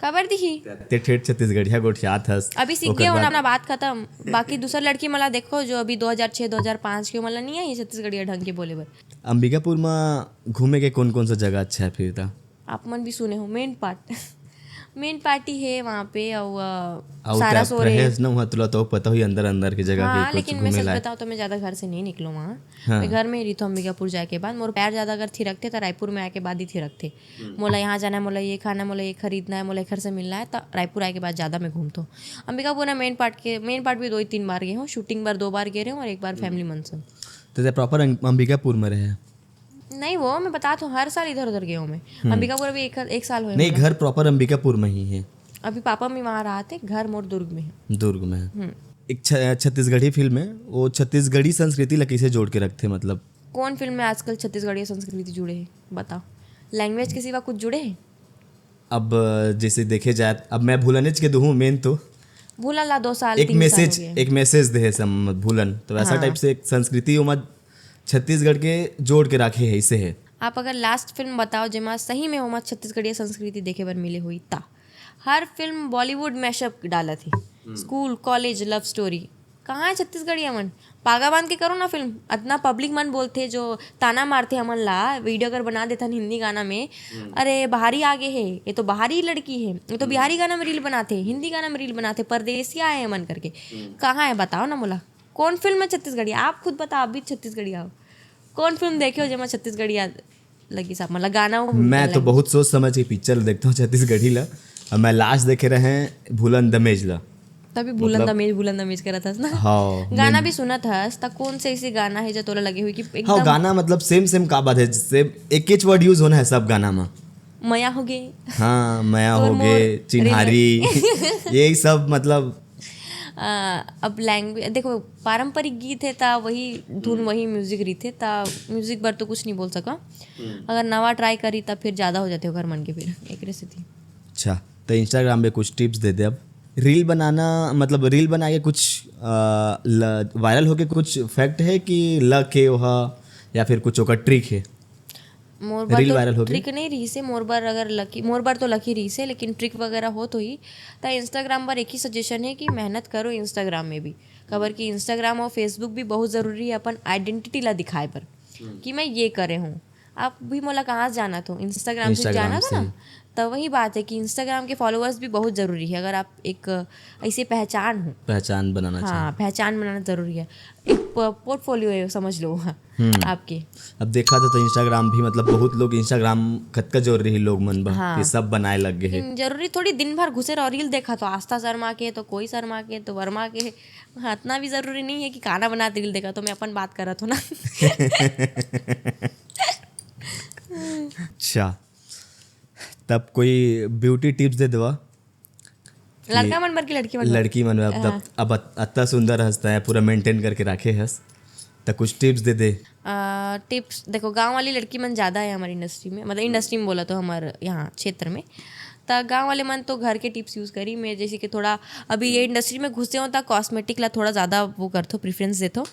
खबर दी ही। ते ठेठ छत्तीसगढ़िया गोठियात हस। अभी सीख ओकर गए हो ना, बाद अपना बात खत्म। बाकी दूसर लड़की मला देखो, जो अभी दो हज़ार छः, दो हज़ार पाँच के, मला नहीं आई छत्तीसगढ़िया ढंग के बोले बर। अंबिकापुर में घूमे के कौन कौन सा जगह अच्छा है फिर ता? आप मन भी सुने हो, मेन पार्ट। मेन पार्टी है वहाँ पे, और, अ, आउ सारा तै सोरे। रहे ना हुआ, तुला तो पता ही अंदर अंदर की जगह हाँ, के कुछ लेकिन मैं घूमे सच लायक। बताऊँ तो मैं ज़्यादा घर से नहीं निकलूँ वहाँ। हाँ। मैं घर में ही रही हूँ अंबिकापुर जाके बाद। मोर पैर ज़्यादा अगर थिरकते तो रायपुर में आके बाद ही थिरकते। मोला यहाँ जाना है, मोला ये खाना है, मोला ये खरीदना है, मोला घर से मिलना है, तो रायपुर आके बाद ज़्यादा मैं घूमता हूँ। अंबिकापुर में मेन पार्ट के, मेन पार्ट भी दो ही तीन बार गए हूँ, शूटिंग बार दो बार गए रहे हूँ और एक बार फैमिली मन से। तो तै प्रॉपर अंबिकापुर में रहे? नहीं, वो मैं बता तो हर साल इधर उधर गए हूँ मैं। अंबिकापुर अभी एक, एक साल हुए नहीं, मोला। घर प्रॉपर अंबिकापुर में ही है? अभी पापा मम्मी वहाँ रहते, घर मोर दुर्ग में है। दुर्ग में है। एक छ-, छत्तीसगढ़ी फिल्म है, वो छत्तीसगढ़ी संस्कृति ला कैसे जोड़ के रखते, मतलब? कौन फिल्म में आजकल छत्तीसगढ़ी संस्कृति जुड़े है, बताओ? लैंग्वेज के सिवा कुछ जुड़े है? अब जैसे देखे जाए, अब मैं भूलनेच के दूँ मेन तो भूलन ला दो साल, एक तीन साल हो मैसेज, गए। एक मैसेज दे है सम-, भूलन, तो वैसा हाँ। टाइप से एक संस्कृति ओमा छत्तीसगढ़ के जोड़ के रखे है, ऐसे है। आप अगर लास्ट फिल्म बताओ जेमा सही में ओमा छत्तीसगढ़िया संस्कृति देखे बर मिले हुई ता? हर फिल्म बॉलीवुड मैशअप डालत ही, स्कूल, कॉलेज, लव स्टोरी। कहाँ है छत्तीसगढ़िया मन? पागा बांध के करो ना फिल्म। अतना पब्लिक मन बोलथे, जो ताना मारथे हमन ला, वीडियो अगर बना देथन हिंदी गाना में, "अरे बाहरी आ गे हे, ये तो बाहरी लड़की है, ये तो बिहारी गाना में रील बनाथे, हिंदी गाना में रील बनाथे, परदेसिया है मन" करके। कहाँ है बताओ ना मोला, कौन फिल्म है छत्तीसगढ़िया? आप खुद बताओ, आप भी छत्तीसगढ़िया हो, कौन फिल्म देखे हो जेमा छत्तीसगढ़िया लगी साहब, मतलब गाना वो मैं तो बहुत सोच समझ के पिक्चर देखता हूँ छत्तीसगढ़ी ला। और मैं लास्ट देखे रहे हैं भूलन दमेज ला। तभी भूलन मतलब दमेज, भूलन दमेज करत हस ना। हाँ, गाना भी सुनत हस, त कौन से ऐसे गाना है जो तोला लगे हुई कि हाँ, एकदम गाना मतलब सेम सेम का बात है, सेम एक ही वर्ड यूज होना है सब गाना में। मया हो गे। हाँ, मया तोर हो गे, मोर चिन्हारी, यही सब मतलब। आ, अब लैंग्वेज देखो, पारंपरिक गीत है ता वही धुन, वही म्यूजिक रहिथे, ता म्यूजिक बर तो कुछ नहीं बोल सका। अगर नवा ट्राई करी तब फिर ज्यादा हो जाते हो घर मन के, फिर एक रेसिपी। अच्छा, तो इंस्टाग्राम पे कुछ टिप्स दे दे। अब रील बनाना, मतलब रील बना के कुछ वायरल होके कुछ फैक्ट है कि लक है वह, या फिर कुछ ओकर ट्रिक है? मोर बर रील तो वायरल हो गई? ट्रिक नहीं रहिसे, मोर बर अगर लकी, मोर बर तो लकी रहिसे, लेकिन ट्रिक वगैरह हो तो ही। त इंस्टाग्राम पर एक ही सजेशन है कि मेहनत करो इंस्टाग्राम में भी, काबर कि इंस्टाग्राम और फेसबुक भी बहुत जरूरी है अपन आइडेंटिटी ला दिखाए बर कि मैं ये करे हूँ। आप भी मोला कहाँ से जाना था, इंस्टाग्राम से इंस्टाग्राम जाना था से। ना। तो वही बात है कि इंस्टाग्राम के फॉलोअर्स भी बहुत जरूरी है, अगर आप एक ऐसे पहचान हो। पहचान बनाना चाहिए। हाँ, पहचान बनाना जरूरी है, एक पोर्टफोलियो है समझ लो आपके। अब देखा था तो इंस्टाग्राम भी, मतलब बहुत लोग इंस्टाग्राम कतका जोर रही लोग मन बा हाँ। कि सब बनाए लग गए हैं। लेकिन जरूरी थोड़ी दिन भर घुसे रहो रील देखा तो आस्था शर्मा के, तो कोई शर्मा के, तो वर्मा के। हाँ, इतना भी जरूरी नहीं है कि खाना बनाते रील देखा, तो मैं अपन बात कर रहा था ना। अच्छा, तब कोई ब्यूटी टिप्स दे देवा। लड़का मन बर की लड़की मन बर? लड़की मन अब, अब अत-, अत्ता सुंदर हंसता है, पूरा मेंटेन करके रखे हस, त कुछ टिप्स दे दे। टिप्स देखो, गांव वाली लड़की मन ज़्यादा है हमारी इंडस्ट्री में, मतलब इंडस्ट्री में बोला तो हमारे यहाँ क्षेत्र में। त गांव वाले मन तो घर के टिप्स यूज़ करी। मैं जैसे कि थोड़ा अभी ये इंडस्ट्री में घुसे हो, त कॉस्मेटिक ला थोड़ा ज़्यादा वो करथो, प्रेफरेंस देथो।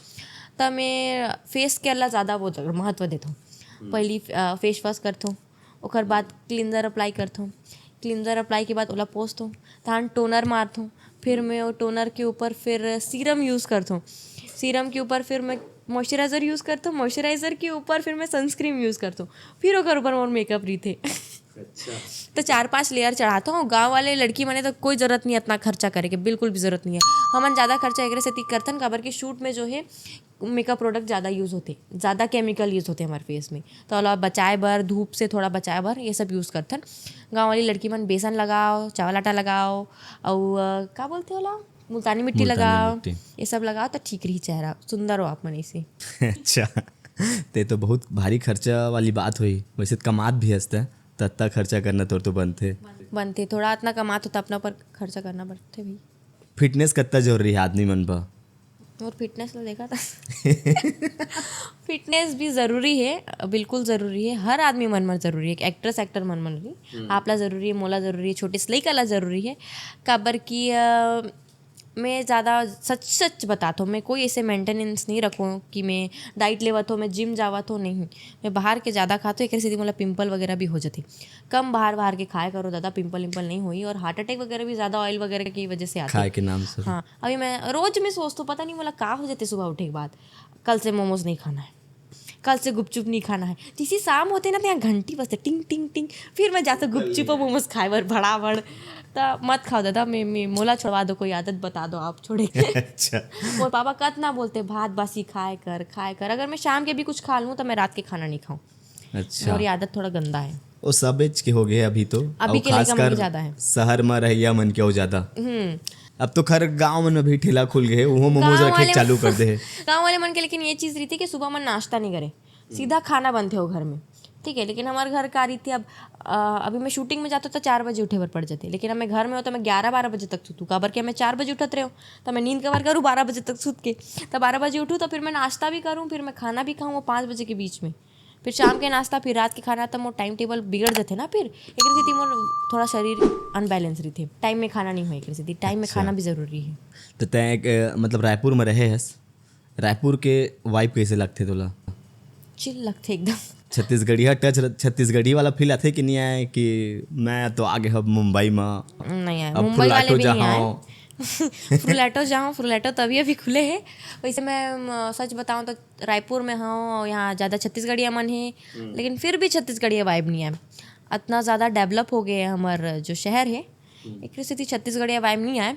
त मैं फेस केयर ला ज़्यादा वो महत्व देथो। पहली फेस वॉश करथो, ओकर बाद क्लिंजर अप्लाई करथो। क्लिंजर अप्लाई के बाद ओला पोंछथो, तहान टोनर मारथो। फिर मैं वो टोनर के ऊपर फिर सीरम यूज़ करथो। सीरम के ऊपर फिर मैं मॉइस्चराइज़र यूज़ करथो। मॉइस्चराइज़र के ऊपर फिर मैं सनस्क्रीन यूज़ करथो। फिर ओकर ऊपर मोर मेकअप रहिथे। तो चार पांच लेयर चढ़ाथो। गांव वाले लड़की मने तो कोई जरूरत नहीं है इतना खर्चा करे के, बिल्कुल भी जरूरत नहीं है। हमन ज़्यादा खर्चा एकरे सेती करथन, काबर कि शूट में जो है मेकअप प्रोडक्ट ज़्यादा यूज़ होथे, ज़्यादा केमिकल यूज़ होथे हमारे फेस में। तो ओला बचाए बर, धूप से थोड़ा बचाए बर ये सब यूज़ करथन। गांव वाली लड़की मन बेसन लगाओ, चावल आटा लगाओ, अउ अ, का बोलथे ओला, मुल्तानी मिट्टी मुल्तानी लगाओ, मिट्टी। ये सब लगाओ तो ठीक रही चेहरा, सुंदर हो आप मन ऐसे। अच्छा, ते तो बहुत भारी खर्चा वाली बात होही। वैसे तो कमात भी हस ते, त अतना खर्चा करना तोर तो बनथे। बनथे, थोड़ा अतना कमात हो त अपना ऊपर खर्चा करना पड़थे भाई। फिटनेस कत्ता जरूरी है आदमी मन बर? मोर फिटनेस ला देखा था। फिटनेस भी जरूरी है, बिल्कुल जरूरी है, हर आदमी मन बर जरूरी है, एक्ट्रेस एक्टर मन मन भी। आपला जरूरी है, मोला जरूरी है, छोटे से लइका ला जरूरी है। काबर कि अ, मैं ज़्यादा सच सच बताथों, मैं कोई ऐसे मेंटेनेंस नहीं रखूँ कि मैं डाइट लेवत हो, मैं जिम जावत हो, नहीं। मैं बाहर के ज़्यादा खाथों, एक सेती मोला पिंपल वगैरह भी हो जाथे। कम बाहर बाहर के खाए करो दादा, पिंपल विंपल नहीं होई। और हार्ट अटैक वगैरह भी ज़्यादा ऑयल वगैरह की वजह से आथे। खाए के नाम से। हाँ, अभी मैं रोज मैं सोचथों, पता नहीं मोला का हो जाथे सुबह उठे के बाद, कल से मोमोज नहीं खाना है, कल से गुपचुप नहीं खाना है। जैसे शाम होथे ना, तो यहाँ घंटी बजथे, टिंग टिंग टिंग। फिर मैं जाथों गुपचुप और मोमोज खाए बर भड़ाभड़। त मत खाओ दादा, मैं, मैं मोला छोड़वा दो, कोई आदत बता दो आप, छोड़े। अच्छा। मोर पापा कतना बोलथे, भात बासी खाए कर, खाए कर। अगर मैं शाम के भी कुछ खा लूँ तो मैं रात के खाना नहीं खाऊँ। अच्छा। मोर ये आदत थोड़ा गंदा है। वो सब एज के हो गए अभी तो। अभी और के लइका मन खासकर के ज्यादा है। शहर में रहइया मन के वो ज्यादा। हम्म। अब तो खैर गांव मन में भी ठेला खुल गए, वो मोमोज गाँव रखे वाले चालू कर दे है। गाँव वाले मन के लेकिन ये चीज़ रहिथे कि सुबह मन नाश्ता नहीं करे, सीधा खाना बनथे वो घर में। ठीक है, लेकिन हमारे घर का रीति अब, अ, अभी मैं शूटिंग में जाथों तो चार बजे उठे बर पड़ जाथे, लेकिन अब मैं घर में हों तो मैं ग्यारह बारह बजे तक सुतूँ, काबर कि मैं चार बजे उठत रहे हों, तो मैं नींद कवर करूँ बारह बजे तक सुत के, तो बारह बजे उठूँ तो फिर मैं नाश्ता भी करूँ, फिर मैं खाना भी खाऊँ वो पाँच बजे के बीच में, फिर शाम के नाश्ता, फिर रात के खाना, तो मोर टाइम टेबल बिगड़ जाथे ना। फिर एक सेती मोर थोड़ा शरीर अनबैलेंस रहिथे, टाइम में खाना नहीं होए, एक सेती टाइम में अच्छा। खाना भी जरूरी है। तो तैं एक, अ, मतलब रायपुर में रहे हस, रायपुर के वाइब कैसे लगथे तोला? चिल लगथे एकदम। छत्तीसगढ़िया टच, छत्तीसगढ़ी वाला फील आथे कि नहीं आए कि मैं तो आ गए हब मुंबई में, नहीं आए, अब मुंबई वाले फ्रुलेटो भी नहीं आए। जाहूँ? फ्रुलेटो जाऊँ, फ्रुलेटो तो अभी अभी खुले है। वैसे मैं, म, सच बताऊँ तो रायपुर में हूँ, यहाँ ज़्यादा छत्तीसगढ़िया मन है, लेकिन फिर भी छत्तीसगढ़िया वाइब नहीं आए। इतना ज़्यादा डेवलप हो गए है हमार जो शहर है, एक सेती छत्तीसगढ़िया वाइब नहीं आए।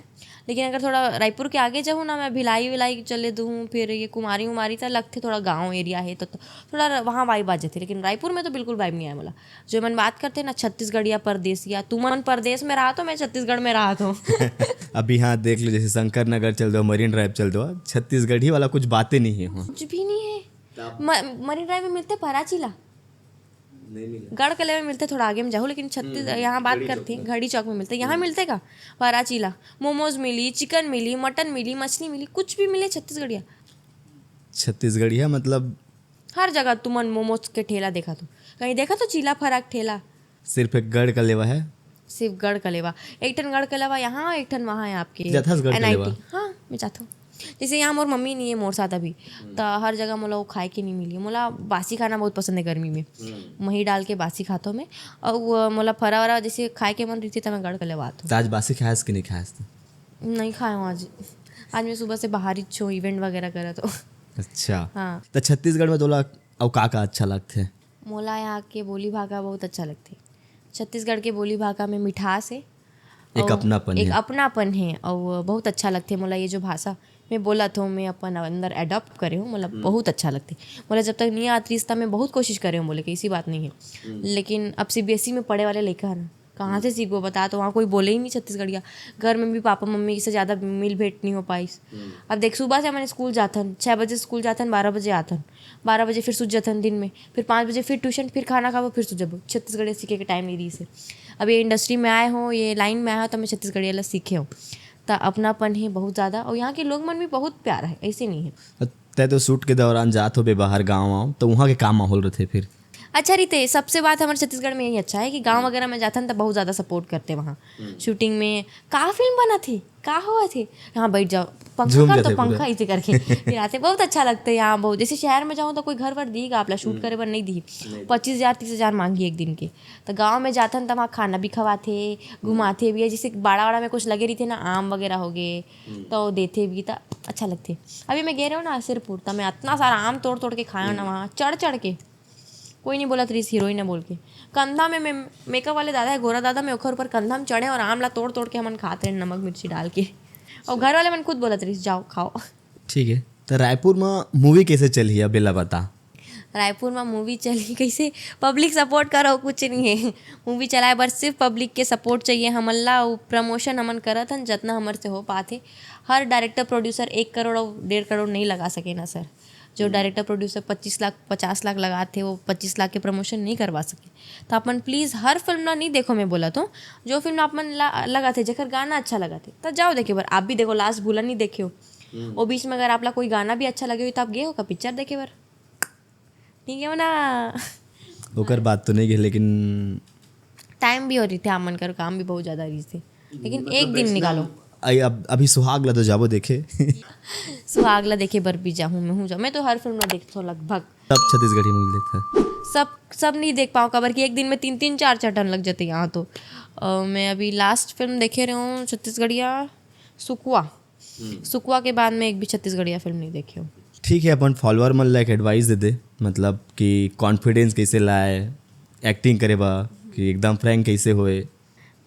लेकिन अगर थोड़ा रायपुर के आगे जाऊँ ना, मैं भिलाई विलाई चले दूँ, फिर ये कुमारी उमारी तो लगथे थोड़ा गाँव एरिया है, तो, तो थोड़ा वहाँ वाइब आ जाती। लेकिन रायपुर में तो बिल्कुल वाइब नहीं आए मोला। जो मन बात करथे ना छत्तीसगढ़िया परदेसिया, तुमन परदेस में रहा तो मैं छत्तीसगढ़ में रहा तो। अभी हाँ देख लो, जैसे शंकर नगर चल दो, मरीन ड्राइव चल दो, छत्तीसगढ़ी वाला कुछ बातें नहीं है वहाँ। कुछ भी नहीं है। म-, मरीन ड्राइव में मिलथे पराचीला, गढ़ कलेवा में मिलथे, थोड़ा आगे में जाहू, लेकिन छत्तीस यहाँ बात करथे घड़ी चौक में मिलथे, यहाँ मिलथे का पराचीला? मोमोज मिली, चिकन मिली, मटन मिली, मछली मिली, कुछ भी मिले छत्तीसगढ़िया। छत्तीसगढ़िया मतलब हर जगह तुमन मोमोज के ठेला देखा तो, कहीं देखा तो चीला फराक ठेला? सिर्फ एक गढ़ कलेवा है। सिर्फ गढ़ कलेवा, एक ठन गढ़ कलेवा यहाँ, एक ठन वहाँ है आपके जाथस गढ़ एनआईटी। कलेवा? हाँ, मैं जाता हूँ। जैसे यहाँ मोर मम्मी नहीं है मोर साथ अभी, तो हर जगह मोला वो खाए के नहीं मिली। मोला बासी खाना बहुत पसंद है गर्मी में, मही डाल के बासी खाथों मैं। और वो मोला फरा वरा जैसे खाए के मन रहिथे तो मैं गढ़ कलेवा आथों। तो आज बासी खायस कि नहीं खायस तो? नहीं खाए हूँ आज। आज मैं सुबह से बाहर ही छो, इवेंट वगैरह करा तो। अच्छा। हाँ। तो छत्तीसगढ़ में तोला अउ का का अच्छा लगथे? मोला यहाँ के बोली भाखा बहुत अच्छा लगथे। छत्तीसगढ़ के बोली भाखा में मिठास है, एक और अपनापन एक है। अपनापन है, और बहुत अच्छा लगथे मोला ये जो भाषा मैं बोलत हूँ, मैं अपन अंदर अडॉप्ट करे हूँ, मोला बहुत अच्छा लगथे। मोला जब तक नहीं आत रहिस त मैं बहुत कोशिश करे हूँ बोले के, ऐसी बात नहीं है। लेकिन अब सीबीएसई में पढ़े वाले लइका है ना, कहाँ से सीखबो बता, तो वहाँ कोई बोले ही नहीं छत्तीसगढ़िया। घर में भी पापा मम्मी से ज़्यादा मिल भेंट नहीं हो पाइस। अब देख, सुबह से हमन स्कूल जाथन, छः बजे स्कूल जाथन, बारह बजे आथन, बारह बजे फिर सुत जाथन दिन में, फिर पाँच बजे फिर ट्यूशन, फिर खाना खाबो, फिर सुत जाबो। छत्तीसगढ़िया सीखे के टाइम नहीं रहिस हे। अब ये इंडस्ट्री में आए हो, ये लाइन में आए हो, तो मैं छत्तीसगढ़िया ला सीखे हो। त अपनापन है बहुत ज़्यादा, और यहाँ के लोग मन भी बहुत प्यारा है, ऐसे नहीं है। तै तो शूट के दौरान जात होबे बाहर गाँव वाँव, तो वहाँ के का माहौल रहिथे फिर? अच्छा रहिथे, सबसे बात हमारे छत्तीसगढ़ में यही अच्छा है कि गाँव वगैरह में जाथन त बहुत ज़्यादा सपोर्ट करथे वहाँ। शूटिंग में का फिल्म बनत हे, का होवत हे, यहाँ बैठ जाओ, पंखा झूम कर जाथे तो पूरा। पंखा ऐसे करके गिराथे। बहुत अच्छा लगथे यहाँ, बहुत। जैसे शहर में जाऊँ तो कोई घर वर दीगा आपला शूट करे बर नहीं दी, पच्चीस हजार तीस हजार मांगी एक दिन के। तो गाँव में जाथन त वहाँ खाना भी खवाथे, घुमाथे भी। जैसे बाड़ा वाड़ा में कुछ लगे रहिथे ना, आम वगैरह हो गए, तो देथे भी, त अच्छा लगथे। अभी मैं गे रहे हो ना सिरपुर, त मैं इतना सारा आम तोड़ तोड़ के खाया ना वहाँ, चढ़ चढ़ के। कोई नहीं बोलत रहिस हीरोइन है बोल के। कंधा में, मैं मेकअप वाले दादा है, गोरा दादा, मैं ओखर ऊपर कंधा में चढ़े और आम ला तोड़ तोड़ के हमन खात रहे नमक मिर्ची डाल के। और घर वाले मन खुद बोलत रहिस, "जाओ खाओ।" ठीक है, तो रायपुर में मूवी कैसे चलही अब एला बता। रायपुर में मूवी चलही कैसे? पब्लिक सपोर्ट करो, कुछ नहीं है। मूवी चलाए बर सिर्फ पब्लिक के सपोर्ट चाहिए हमन ला। वो प्रमोशन हमन करत हन, जितना हमर से हो पाथे। हर डायरेक्टर प्रोड्यूसर एक करोड़ और डेढ़ करोड़ नहीं लगा सके ना सर। जो डायरेक्टर प्रोड्यूसर पच्चीस लाख पचास लाख लगाथे, वो पच्चीस लाख के प्रमोशन नहीं करवा सके। तो आप मन प्लीज हर फिल्म ला नहीं देखो, मैं बोला तो जो फिल्म आप मन ला- लगाथे, जेकर गाना अच्छा लगाथे, तो जाओ देखे बर। आप भी देखो, लास्ट भूलन नहीं देखे हो, वो बीच में अगर आप ला कोई गाना भी अच्छा लगे हो तो आप गए हो का पिक्चर देखे बर? नहीं गए हो ना। ओकर बात तो नहीं गए, लेकिन टाइम भी हो रही थे, आप मन कर काम भी बहुत ज्यादा रही थे, लेकिन एक दिन निकालो। आई, अब अभी सुहाग ला तो जाबो देखे। सुहाग ला देखे बर भी जाहूँ, मैं हूँ जा, मैं तो हर फिल्म में देखता हूँ लगभग। सब छत्तीसगढ़ी मूवी देखता है। सब सब नहीं देख पाऊँ, काबर कि एक दिन में तीन तीन चार चार टन लग जाते यहाँ तो। अ, मैं अभी लास्ट फिल्म देखे रहे हूँ छत्तीसगढ़िया सुकवा। सुकवा के बाद मैं एक भी छत्तीसगढ़िया फिल्म नहीं देखी हूँ। ठीक है, अपन फॉलोअर मन ला एक एडवाइस दे दे, मतलब कि कॉन्फिडेंस कैसे लाए एक्टिंग करे बा, कि एकदम फ्रैंक कैसे होए।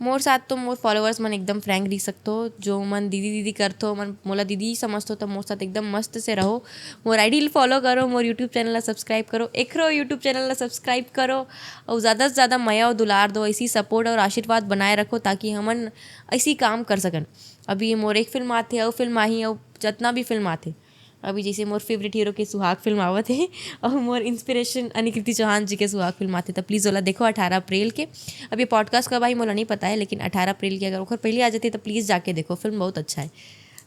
मोर साथ तो मोर फॉलोअर्स मन एकदम फ्रैंक रही सकतो, जो मन दीदी दीदी करथो, मन मोला दीदी ही समझतो, तो मोर साथ एकदम मस्त से रहो। मोर आईडी फॉलो करो, मोर यूट्यूब चैनल ला सब्सक्राइब करो, एकरो यूट्यूब चैनल ला सब्सक्राइब करो, और ज़्यादा से ज़्यादा मया और दुलार दो, ऐसी सपोर्ट और आशीर्वाद बनाए रखो, ताकि हमन ऐसी काम कर सकन। अभी मोर एक फिल्म आथे, और फिल्म आही, और जितना भी फिल्म आथे, अभी जैसे मोर फेवरेट हीरो के सुहाग फिल्म आवत है, और मोर इंस्पिरेशन अनिकृति चौहान जी के सुहाग फिल्म आथे, तो प्लीज ओला देखो अठारह अप्रैल के। अब ये पॉडकास्ट कब आई मोला नहीं पता है, लेकिन अठारह अप्रैल के अगर ओकर पहले आ जाते तो प्लीज जाके देखो, फिल्म बहुत अच्छा है।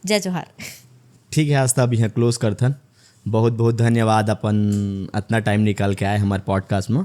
जय जोहार। ठीक है, आस्था, अब यहाँ क्लोज करथन। बहुत बहुत धन्यवाद अपन इतना टाइम निकाल के आए हमारे पॉडकास्ट में।